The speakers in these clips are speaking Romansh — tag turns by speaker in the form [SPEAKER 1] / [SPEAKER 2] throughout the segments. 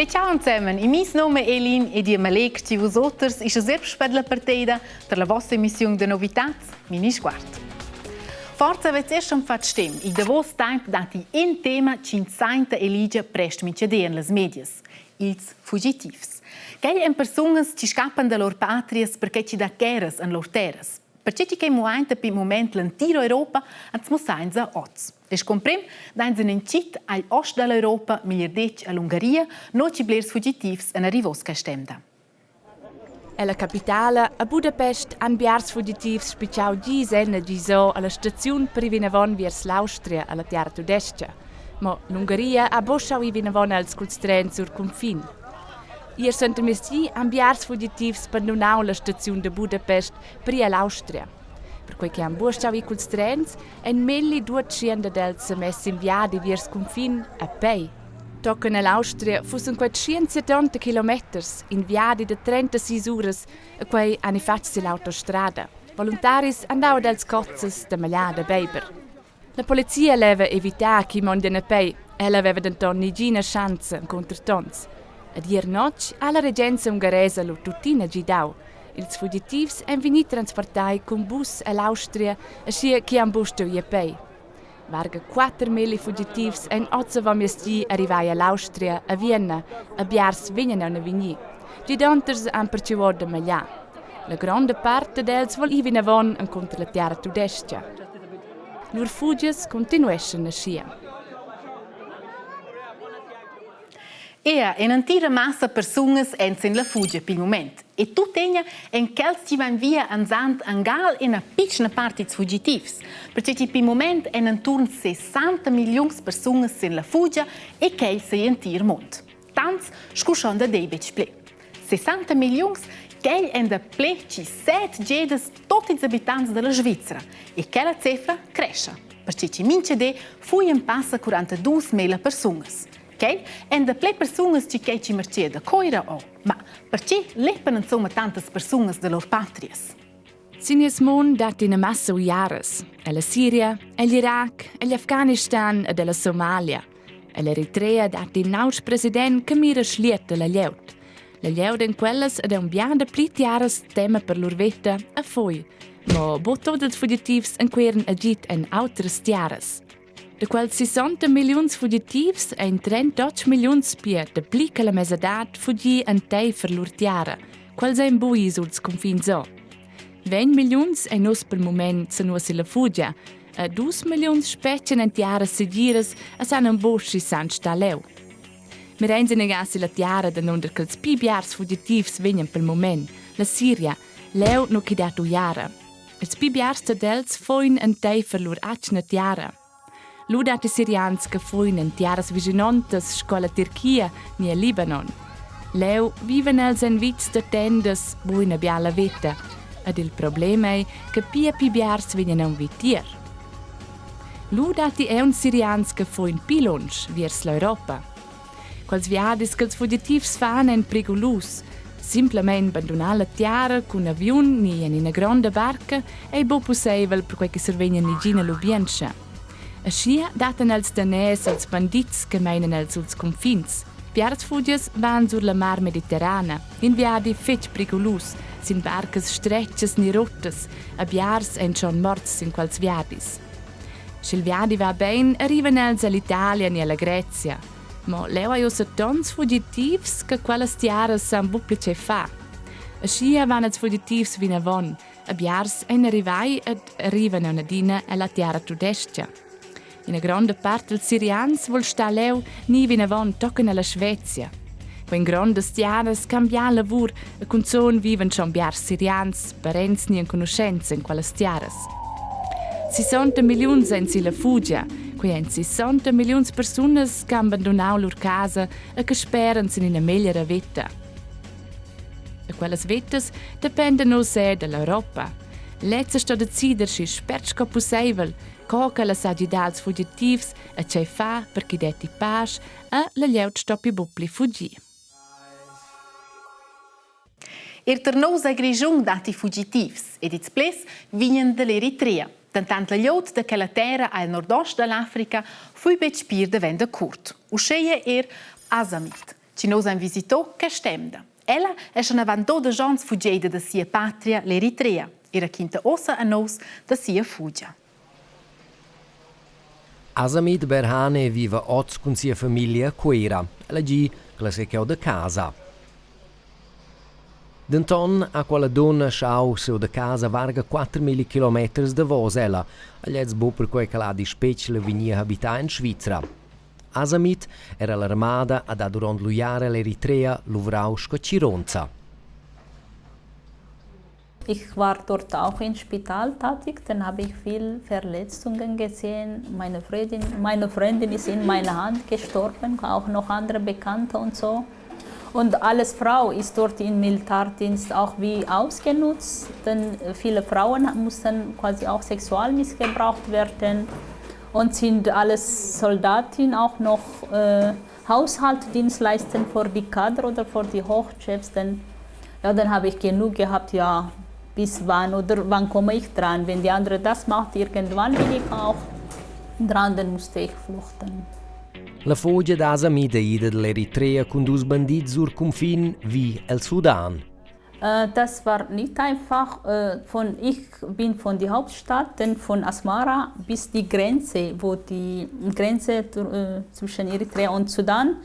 [SPEAKER 1] E ciao insemen, il mies nome è Elin ed io m'allegr chi vus oters ischa serp la parteida per la vossa emissiun da novitats Minisguard. Forza avets er schon fatg stem. Il davos temp datti in tema ch'ins sainta eleger prest mincha di en las medias, ils fugitivs. Quels èn persunas chi scappan da lur patrias perché chi dà guerras en lur terras. Perche chi quei muainta pi mument l'entira Europa ans mussainsa oz. E scomprim dains in incit agl ost dall'Europa, meglier detg all'Ungaria, no chi blers fugitivs en arrivos quest'emda.
[SPEAKER 2] Ella capitala, a Budapest, han biars fugitivs spitgau gis en e gis o alla staziun per ir vinavon viers l'Austria alla tiara tudestga. Mo l'Ungaria ha buc schau ir vinavon els culs trens sur cunfin. Ier suentermiezdi han biars fugitivs bandunau la staziun da Budapest per ir ell'Austria. Perquei che han buc schau ir culs trens, ein melli 200 dad els semess sin viadi viers cunfin a pei. Tochen ell'Austria fussen quei 170 kilometers, in viadi da 36 uras e quei han fatg sill'autostrada. Voluntaris han dau ad els cozzas da magliar da beiber. La polizia leva evitar ch'i mondien a pei, ella aveva denton negina schanza encunter tons. Ed ier notg ha la regenza ungaresa lu tuttina gidau. Ils fugitivs ein vegni transportai cun bus ell'Austria, aschia ch'i han buc stuiu ir a pei. Varga 4000 fugitivs ein oz avonmiezdi arrivai ell'Austria, a Vienna, e biars vegnan aunc a vegnir. Gidonters han pertscheu da magliar. La gronda part dad els vul ir vinavon encunter la tiara tudestga. Lur fugias continueschan aschia.
[SPEAKER 1] Ea, in'entira massa persunas èn sin la fugia pil mument. E tuttegna èn quels chi van via ansant angal ina pitschna part dils fugitivs. Perche chi pil mument èn enturn 60 milliuns persunas sin la fugia e quel sei entir mund. Tants scu schon da dei betg ple. 60 milliuns, quel èn da ple chi set gedas tot ils abitants della Svizra. E quella cifra crescha, perche chi mincha di fuien passa 42 mila persunas. Quel èn da ple persunas chi quei chi marchia da Coira o. Ma perche leppan insomma tantas persunas da lur patrias?
[SPEAKER 2] Sin nies mund dat ina massa uiaras. Ella Siria, egl Irac, egl Afghanistan ed ella Somalia. Ell'Eritrea dat il nausch president che mira schliet la glieud. La glieud en quellas ed aunc bia dapli tiaras tema per lur veta a foi. Mo buc tot ils fugitivs enqueren agid en autras tiaras. Da quels 60 milliuns fugitivs ein 38 milliuns pia dapli che la mesadad fugir enteifer lur tiara. Quels ein bui suls confins o. 20 milliuns ein nus pel mument zanua silla fugia, e dus milliuns spetgan en tiaras segiras e san en buc schi san star leu. Mirein senegassi la tiara danunder ch'ils pli biars fugitivs vegnan pel mument, la Siria, leu nu chi dat uiara. Ils pli biars dad els foin enteifer lur atgna tiara. Lu dat ils Sirians che fuin en tiaras vischinontas sco la Tirchia ni el Libanon. Leu vivan els en vitgs da tendas bu ina biala veta. Ed il problem ei che pia pli biars vegnan aunc vitier. Lu datti aunc Sirians che fuin pli lunsch viers l'Europa. Quels viadis ch'ils fugitivs fan ein prigulus. Simplamein bandunar la tiara cun aviun ni en ina gronda barca ei buc pusseivel perquei che survegnan negina lubientscha. Aschia dattan els daners als bandits che meinan els suls cunfins. Biars fugias van sur la mar mediterrana, in viadi fetg prigulus, sin barcas stretgas ni rottas, a biars ein schon morts sin quels viadis. Sch'il viadi va bein, arrivan els all'Italia ni alla Grezia. Mo leu hai ussa tons fugitivs che quellas tiaras san buc pli tgei far. Aschia van ils fugitivs vinavon, e biars ein arrivai ed arrivan aunc adina ella tiara tudestga. Ina gronda part dils Sirians vul star leu ni vinavon tochen alla Svezia. Quei grondas tiaras cambian lavur e cunzun vivan schon biars Sirians, parents ni enconuschents en quellas tiaras. 60 milliuns ein silla fugia, quei ein 60 milliuns persunas che han bandunau lur casa e che speran sin ina megliera veta. E quellas vetas dependan uss er dall'Europa. Lezza sto decider schi spert sco pusseivel, co ch'ella sa gidar als fugitivs e tgei fa per ch'i detti pasch e la glieud stoppi buc pli fugir.
[SPEAKER 1] Er tar nous a Grischun datti fugitivs ed ils ples vegnan dall'Eritrea. Dentant la glieud da quella terra al nordost da l'Africa fui betg pir davent da curt. Uscheia er Asamit. chi nous han visitò quest'emda. Ella es schon avant 12 ans fugeida da sia patria, l'Eritrea, e raquinta ossa a nous da sia fugia.
[SPEAKER 3] Asamid Berhane viva oz cun sia famiglia a Cuera. Ella gi ch'ella sei cheu da casa. Denton ha quella dunna schau siu da casa varga 4000 kilometers davos ella, a gliez buc perquei ch'ella ha dispetg la vegnir a habitar en Svizra. Asamid era l'armada ed ha duront l'uiara ell'Eritrea luvrau sco tgironza.
[SPEAKER 4] Ich war dort auch im Spital tätig, dann habe ich viel Verletzungen gesehen. Meine Freundin, meine Freundin ist in meiner Hand gestorben, auch noch andere Bekannte und so. Und alles Frau ist dort im Militärdienst auch wie ausgenutzt, denn viele Frauen mussten quasi auch sexuell missgebraucht werden und sind alles Soldaten auch noch äh, Haushaltsdienst leisten für die Kader oder für die Hochchefs, denn ja, dann habe ich genug gehabt, ja, bis wann oder wann komme ich dran? Wenn die andere das macht, irgendwann bin ich auch dran, dann musste ich flüchten.
[SPEAKER 3] La fugia d'Asa mida ida dall'Eritrea cun dus bandits sur cunfin vi el Sudan.
[SPEAKER 4] Äh, das war nicht einfach. Äh, von, ich bin von der Hauptstadt, denn von Asmara bis die Grenze, wo die Grenze äh, zwischen Eritrea und Sudan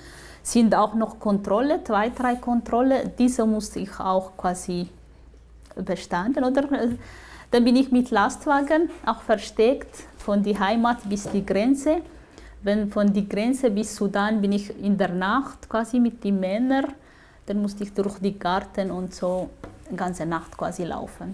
[SPEAKER 4] sind auch noch Kontrolle, zwei, drei Kontrolle. Diese musste ich auch quasi bestanden, oder? Dann bin ich mit Lastwagen auch versteckt von der Heimat bis die Grenze. Wenn von der Grenze bis Sudan bin ich in der Nacht quasi mit den Männern Dann musste ich durch die Garten und so die ganze Nacht quasi laufen.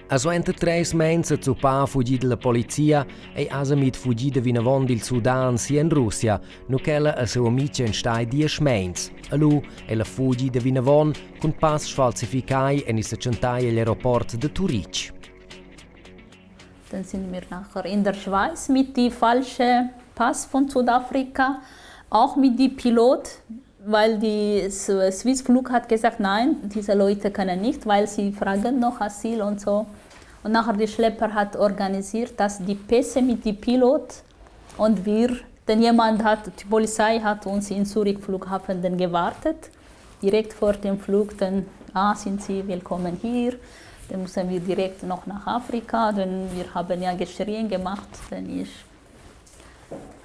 [SPEAKER 3] A suenter treis meins zuppà fugida la polizia ei Asamid fugida vinavon dil Sudan si en Russia, nu ch'ella e siu amitg ein stai diesch meins. E lu ei la fugida vinavon cun pass sfalsificai en i setschentai egl aeroport da Turitg.
[SPEAKER 4] Dann sind wir nachher in der Schweiz mit die falschen Pass von Südafrika, auch mit die Pilot, weil die Swiss Flug hat gesagt, nein, diese Leute können nicht, weil sie fragen noch Asyl und so. Und nachher die Schlepper hat organisiert, dass die Pässe mit die Pilot und wir, denn jemand hat, die Polizei hat uns in Zürich Flughafen dann gewartet, direkt vor dem Flug, dann ah, sind sie willkommen hier. Dann mussten wir direkt noch nach Afrika, denn wir haben ja geschrien gemacht, denn ich,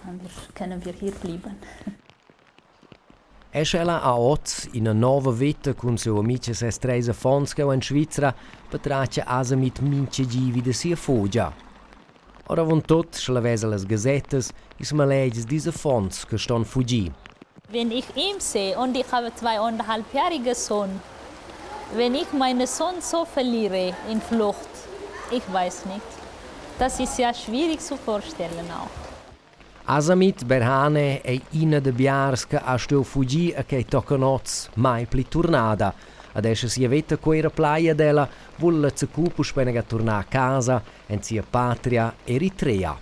[SPEAKER 4] dann können wir hier bleiben.
[SPEAKER 3] È sch'ella ha oz ina nova veta cun siu amitg e ses treis affons cheu en Svizra, patratga Asamit mintga gi vi da sia fugia. Oravontut sch'ella vesa las gasettas, ils maletgs dils affons che ston fugir.
[SPEAKER 4] Wenn ich ihn sehe und ich habe zweieinhalbjährige Sohn, wenn ich meinen Sohn so verliere in Flucht, ich weiß nicht. Das ist ja schwierig zu vorstellen auch.
[SPEAKER 3] Asamit Berhane ei ina da biars che ha stuiu fugir e ch'ei tochen oz mai pli turnada. Ad escha sia veta queira plai ad ella, vul la zacu puspei inaga turnar a casa en sia patria Eritrea.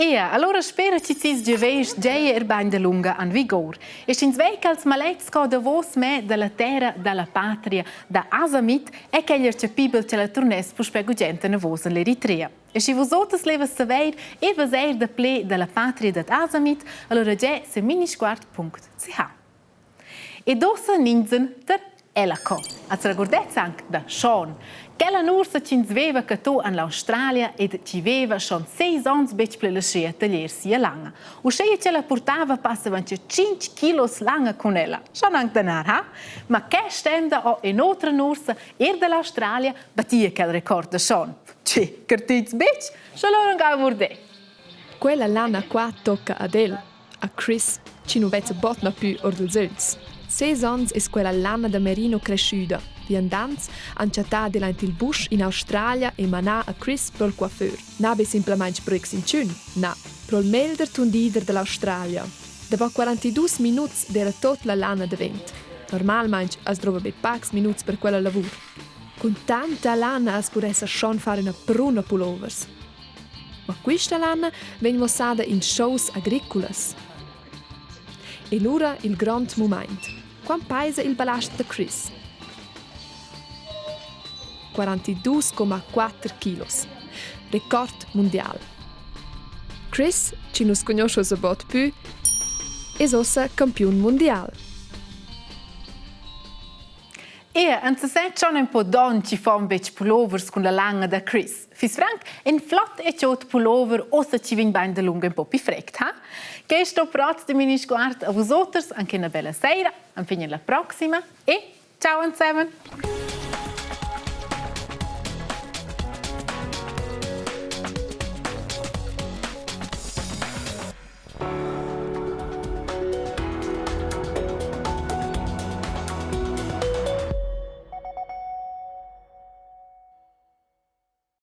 [SPEAKER 1] Ea, allora spera chi sis giuvesch giaja er bain dalunga an vigor. E sch'ins vei cha'ls maletgs co davos me da la terra da la patria da Asamit è quel er chapibel cha la turness puspè gugent enavos en l'Eritrea. E schi vus oters levas saveir e vesair daplè da la patria dad Asamit, allora già se minisguard.ch. Ed ussa ninzen tar ella co. Az regurdez anc da Sean. Quella nursa ch'ins veva cattò en l'Australia ed chi veva schon seis ons betg pli laschea taglier sia langa. Uscheia ch'ella purtava passavan 5 kilos langa cun ella. Schon anc danar, ha? Ma quest'emda ho ün'otra nursa er dall'Australia battia quel record da Sean. Tge, cartits betg? Sche lura anc vurdé.
[SPEAKER 5] Quella lana qua tocca ad el. A Chris, chi nu vezza bod na pü our dals ögls. Ses ons es quella lana da merino creschüda. Viandants han chattà ad el aint il busch in Australia e manà a Chris pro'l coiffeur. Na be simplamaing pro exinchün, na, pro'l meglder tundider da l'Australia. Davo 42 minuts d'eira tuot la lana davent. Normalmaing as drouva be pacs minuts per quella lavur. Cun tanta lana as pudessa schon far üna pruna pullovers. Ma quista lana vegn muossada in shows agriculas. E lura il grond mumaint. Quant paisa il ballast da Chris? 42,4 kilos. Record mundial. Chris, chi nu's cugnuoscha ussa bod pü, es uossa campiun mundial.
[SPEAKER 1] Ia, an sesez schon ün po don chi fon betg pullovers cun la langa da Chris. Fiss franc in flot e chod pullover, ossa chi vegn bain dalunga ün po pi frect, ha? Quest ho prats de mini sguard a vus oters anche una bella sera, enfin la proxima e ciao insieme!